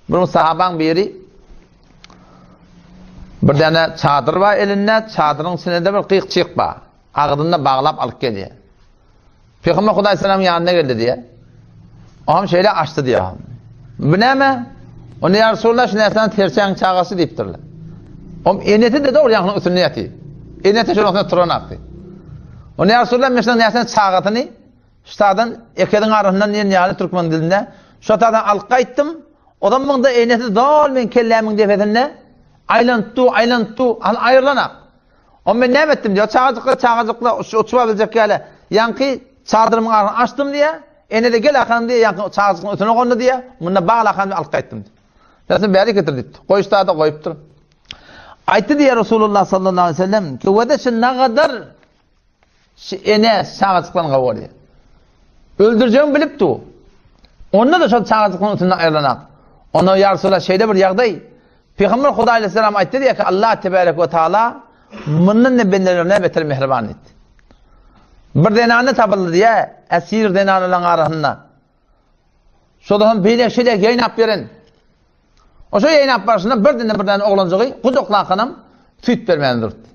Bir sahabaň biri bir däne çadyr bar elinde, çadyryň içinde bir gyk-çyk bar. Agzynda baglap alyp gelýär. Pygamber Hudaý salam ýanyna geldi diýýär. Oňam şeýle açdy diýýär. Bu näme? Onda ýa Resulullah şu närsani serçäň çagasy diýipdirler. Om enesi de dogry ýaňynyň üstünde ýatyr. Enesi şonuň üstünde turan akdy. Onda ýa Resulullah men şunuň närsani çagasyny şu taýdan ekeziň arasyndan diýen ýaly türkmen dilinde şu taýdan alyp gaýtdym. Ozam muňda enesi doly men kellämiň depesinde aýlanyp dur, aýlanyp dur, al aýrylanak. Onda men näme etdim diýýär. Çagajyklar, çagajyklar uçup biljek ýaly. Ýaňky çadyrymyň arasyn açdym diýýär. Ene-de gel akan diýýär, ýaňky çagajygyň üstüne gondy diýýär. Munda bagla akan alyp gaýtdym diýýär. Näsini bäri getir diýipdir. Goýuşda-da goýupdyr. Aýtdy diýýär Resulullah sallallahu aleyhi ve sellem, ki wede şu nagadar Şu ene çagajyklaryny gowurýar. Öldürjegini bilip dur. Onda-da şol çagajyklaryň üstünden aýrylanak. Onda ýa Resulallah şeýle bir ýagdaý, Pygamber Hudaý aleyhisselam aýtdy diýýär ki, Allah tebarek we taala mundan da bendelerine beter mähriban diýdi. Bir zenany tapyldy diýýär, esir zenanlaryň arasynda. Şoda hem beýle şeýle ýaýnap beren. Oşa ýaýnap barşynda bir dinde bir däne oglanjygy gujaklakanam süýt bermän durdy.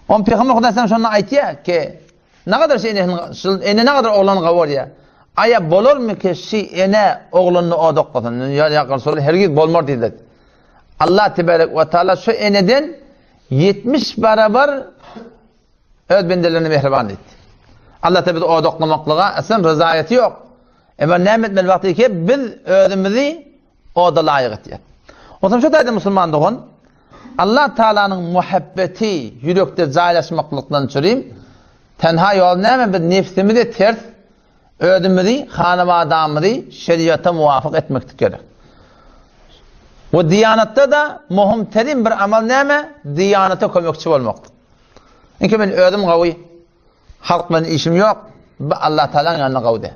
On Pygamber Hudaý sen şonda aýtýar ki, nagadar şi enesini, şul ene nagadar oglany gawarýar. Aýa bolarmy ki şi ene oglanyny odaklasyn? Ýa ýa Resulullah hergiz bolmar diýdiler. Allah tebarek we taala şu eneden 70 barabar öz bendelerine mähriban diýdi. Allah te bizi odaklamaklyga aslan rızaýeti ýok. Emma näme etmeli wagty ki biz özümizi oda laýyk etýär. Onsoň şu taýda musulman dogan Allah Taalanyň muhabbeti ýürekde jaýlaşmaklykdan çürim tenha ýol näme biz nefsimize ters özümizi, hanabadamyzy şeriata muwafyk etmeklik gerek. We diýanatda da muhim terim bir amal näme? Diýanata kömekçi bolmaklyk. Inki men özüm gawy, halk bilen işim ýok, bu Allah Taalanyň ýanynda gawy däl.